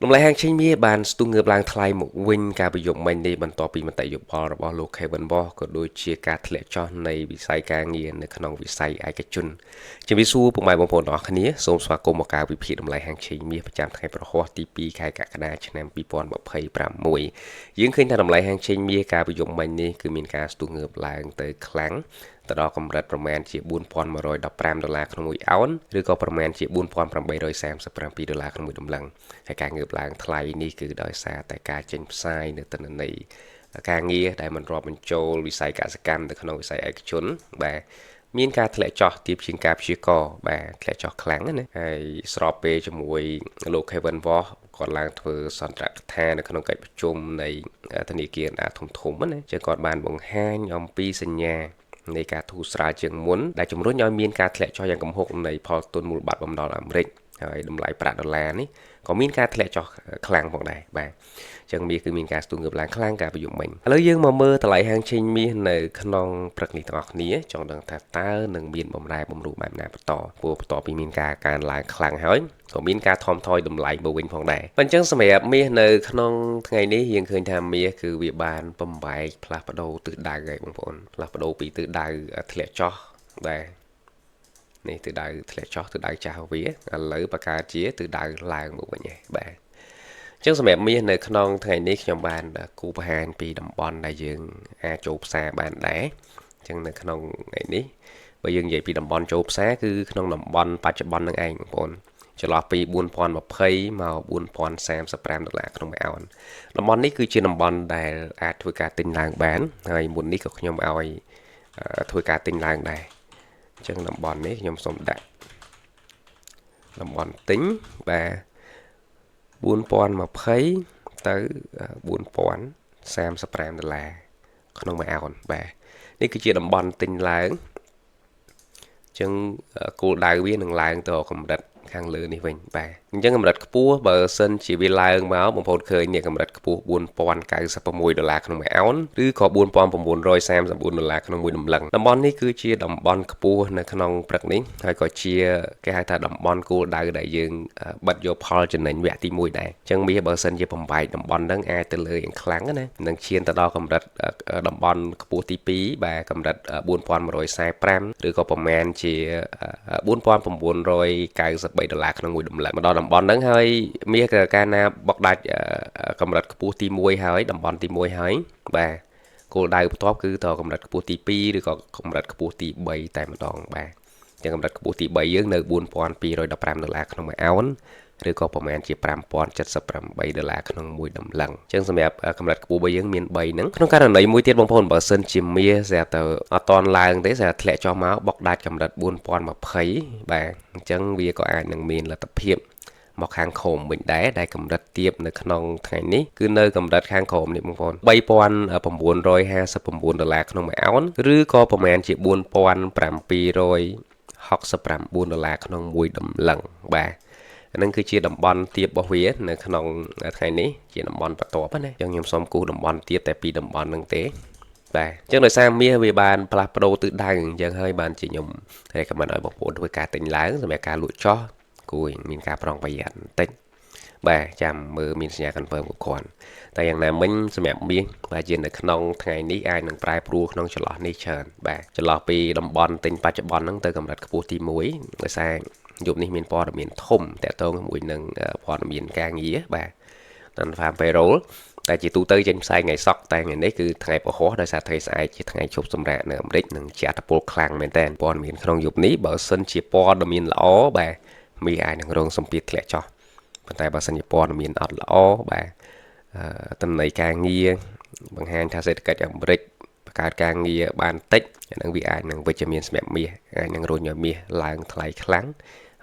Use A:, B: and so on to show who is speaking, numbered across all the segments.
A: តម្លៃហាងឆេងមាសបានស្ទុះងើបឡើងថ្លៃមកវិញកាលពីយប់មិញនេះបន្ទាប់ពីមតិយោបល់របស់លោក Kevin Warsh ក៏ដូចជាការធ្លាក់ចុះនៃវិស័យការងារនៅក្នុងវិស័យឯកជនជំរាបសួរពុកម៉ែបងប្អូនទាំងអស់គ្នាសូមស្វាគមន៍មកការវិភាគតម្លៃហាងឆេងមាសប្រចាំថ្ងៃព្រហស្បតិ៍ទី2ខែកក្កដាឆ្នាំ2026យើងឃើញថាតម្លៃហាងឆេងមាសកាលពីយប់មិញនេះគឺមានការស្ទុះងើបឡើងទៅខ្លាំងទៅដល់កម្រិតប្រមាណជា4115ដុល្លារក្នុងមួយអោនឬក៏ប្រមាណជា4837ដុល្លារក្នុងមួយតម្លឹងហើយការងើបឡើងថ្លៃនេះគឺដោយសារតែការចេញផ្សាយនៅទិន្នន័យការងារដែលមិនរាប់បញ្ចូលវិស័យកសិកម្មទៅក្នុងវិស័យឯកជនបាទមានការធ្លាក់ចុះទាបជាងការព្យាករណ៍បាទធ្លាក់ចុះខ្លាំងណាហើយស្របពេលជាមួយលោក Kevin Warsh គាត់ឡើងធ្វើសន្ទរកថានៅក្នុងកិច្ចប្រជុំនៃធនាគារអាធំធំណាចឹងគាត់បានបង្ហាញអំពីសញ្ញានៃការធូរស្រាលជាងមុនដែលជំរុញឲ្យមានការធ្លាក់ចុះយ៉ាងគំហុកនៃផលទុនមូលបត្របំណុលអាមេរិកហើយតម្លៃប្រាក់ដុល្លារនេះក៏មានការធ្លាក់ចុះខ្លាំងផងដែរបាទអញ្ចឹងមាសគឺមានការស្ទុះងើបឡើងខ្លាំងកាលពីយប់មិញឥឡូវយើងមកមើលតម្លៃហាងឆេងមាសនៅក្នុងព្រឹកនេះទាំងអស់គ្នាចង់ដឹងថាតើនឹងមានបំរែបំរួលបែបណាបន្តព្រោះបន្ទាប់ពីមានការកើនឡើងខ្លាំងហើយក៏មានការថមថយតម្លៃមកវិញផងដែរអញ្ចឹងសម្រាប់មាសនៅក្នុងថ្ងៃនេះយើងឃើញថាមាសគឺវាបានបំបែកផ្លាស់ប្ដូរទិសដៅហើយបងប្អូនផ្លាស់ប្ដូរពីទិសដៅធ្លាក់ចុះបាទនេះទិសដៅធ្លាក់ចុះទិសដៅចាស់វាឥឡូវបង្កើតជាទិសដៅឡើងមកវិញហើយបាទអញ្ចឹងសម្រាប់មាសនៅក្នុងថ្ងៃនេះខ្ញុំបានគូបង្ហាញពីតំបន់ដែលយើងអាចចូលផ្សារបានដែរអញ្ចឹងនៅក្នុងថ្ងៃនេះបើយើងនិយាយពីតំបន់ចូលផ្សារគឺក្នុងតំបន់បច្ចុប្បន្ននឹងឯងបងប្អូនចន្លោះពី4020មក4035ដុល្លារក្នុងមួយអោនតំបន់នេះគឺជាតំបន់ដែលអាចធ្វើការទិញឡើងបានហើយមុននេះក៏ខ្ញុំឲ្យធ្វើការទិញឡើងដែរអញ្ចឹងតំបន់នេះខ្ញុំសូមដាក់តំបន់ទិញបាទ4020ទៅ4035ដុល្លារក្នុងមួយអោនបាទនេះគឺជាតំបន់ទិញឡើងអញ្ចឹងគោលដៅវានឹងឡើងទៅកម្រិតខាងលើនេះវិញបាទអញ្ចឹងកម្រិតខ្ពស់បើសិនជាវាឡើងមកបងប្អូនឃើញនេះកម្រិតខ្ពស់4096ដុល្លារក្នុងមួយអោនឬក៏4934ដុល្លារក្នុងមួយតម្លឹងតំបន់នេះគឺជាតំបន់ខ្ពស់នៅក្នុងព្រឹកនេះហើយក៏ជាគេហៅថាតំបន់គោលដៅដែលយើងបិទយកផលចំណេញវគ្គទី1ដែរអញ្ចឹងមាសបើសិនជាបំបែកតំបន់ហ្នឹងអាចទៅលើយ៉ាងខ្លាំងណានឹងឈានទៅដល់កម្រិតតំបន់ខ្ពស់ទី2បាទកម្រិត4145ឬក៏ប្រមាណជា4993ដុល្លារក្នុងមួយតម្លឹងមកដល់តំបន់ហ្នឹងហើយមាសកាលណាបុកដាច់កម្រិតខ្ពស់ទី1ហើយតំបន់ទី1ហើយបាទគោលដៅបន្ទាប់គឺទៅកម្រិតខ្ពស់ទី2ឬក៏កម្រិតខ្ពស់ទី3តែម្ដងបាទចឹងកម្រិតខ្ពស់ទី3យើងនៅ4215ដុល្លារក្នុងមួយអោនឬក៏ប្រមាណជា5078ដុល្លារក្នុងមួយតម្លឹងអញ្ចឹងសម្រាប់កម្រិតខ្ពស់របស់យើងមាន3ហ្នឹងក្នុងករណីមួយទៀតបងប្អូនបើសិនជាមាសស្រាប់តែអត់តន់ឡើងទេស្រាប់ធ្លាក់ចុះមកបុកដាច់កម្រិត4020បាទអញ្ចឹងវាក៏អាចនឹងមានលទ្ធភាពមកខាងក្រោមវិញដែរដែលកម្រិតទៀបនៅក្នុងថ្ងៃនេះគឺនៅកម្រិតខាងក្រោមនេះបងប្អូន3959ដុល្លារក្នុងមួយអោនឬក៏ប្រមាណជា4769ដុល្លារក្នុងមួយតម្លឹងបាទអានឹងគឺជាតំបន់ទៀបរបស់វានៅក្នុងថ្ងៃនេះជាតំបន់បន្ទាប់ណាអញ្ចឹងខ្ញុំសូមគូសតំបន់ទៀបតែពីរតំបន់ហ្នឹងទេបាទអញ្ចឹងដោយសារមាសវាបានផ្លាស់ប្ដូរទិសដៅអញ្ចឹងហើយបានជាខ្ញុំ recommend ឲ្យបងប្អូនធ្វើការទិញឡើងសម្រាប់ការលក់ចោះគួរមានការប្រុងប្រយ័ត្នបន្តិចបាទចាំមើលមានសញ្ញា confirm គ្រប់គ្រាន់តែយ៉ាងណាមិញសម្រាប់មាសបាទជានៅក្នុងថ្ងៃនេះអាចនឹងប្រែប្រួលក្នុងចន្លោះនេះច្រើនបាទចន្លោះពីតំបន់ទិញបច្ចុប្បន្នហ្នឹងទៅកម្រិតខ្ពស់ទី1ដោយសារយប់នេះមានព័ត៌មានធំតាក់ទងជាមួយនឹងព័ត៌មានការងារបាទ Non-Farm Payroll តែជាទូទៅចេញផ្សាយថ្ងៃសុក្រតែថ្ងៃនេះគឺថ្ងៃពហុដោយសារថ្ងៃស្អែកជាថ្ងៃឈប់សម្រាកនៅអាមេរិកនឹងជាអត្តពលខ្លាំងមែនតើព័ត៌មានក្នុងយប់នេះបើសិនជាព័ត៌មានល្អបាទមាសអាចនឹងរងសម្ពាធធ្លាក់ចុះប៉ុន្តែបើសិនជាព័ត៌មានអត់ល្អបាទតំណែងការងារបង្ហាញថាសេដ្ឋកិច្ចអាមេរិកបង្កើតការងារបានតិចអានឹងវាអាចនឹងវិជ្ជមានសម្រាប់មាសអាចនឹងរុញឲ្យមាសឡើងថ្លៃខ្លាំង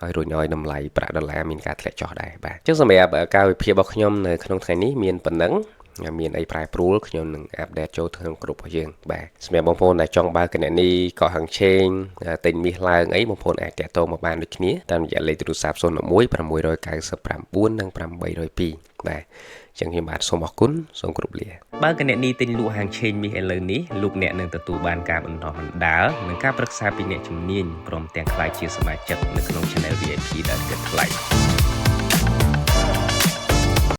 A: ហើយរុញឲ្យតម្លៃប្រាក់ដុល្លារមានការធ្លាក់ចុះដែរបាទអញ្ចឹងសម្រាប់ការវិភាគរបស់ខ្ញុំនៅក្នុងថ្ងៃនេះមានប៉ុណ្ណឹងមានអីប្រែប្រួលខ្ញុំនឹង update ចូលក្នុងក្រុមរបស់យើងបាទសម្រាប់បងប្អូនដែលចង់បើកគណនីកក់ហាងឆេងទិញមាសឡើងអីបងប្អូនអាចតាក់ទងមកបានដូចគ្នាតាមរយៈលេខទូរស័ព្ទ011 699និង802បាទចឹងខ្ញុំបាទសូមអរគុណសូមគោរពលា
B: បើគណនីទិញលក់ហាងឆេងមាសឥឡូវនេះលោកអ្នកនឹងទទួលបានការបណ្ដុះបណ្ដាលនិងការប្រឹក្សាពីអ្នកជំនាញព្រមទាំងក្លាយជាសមាជិកនៅក្នុង Channel VIP ដែលគិតថ្លៃ។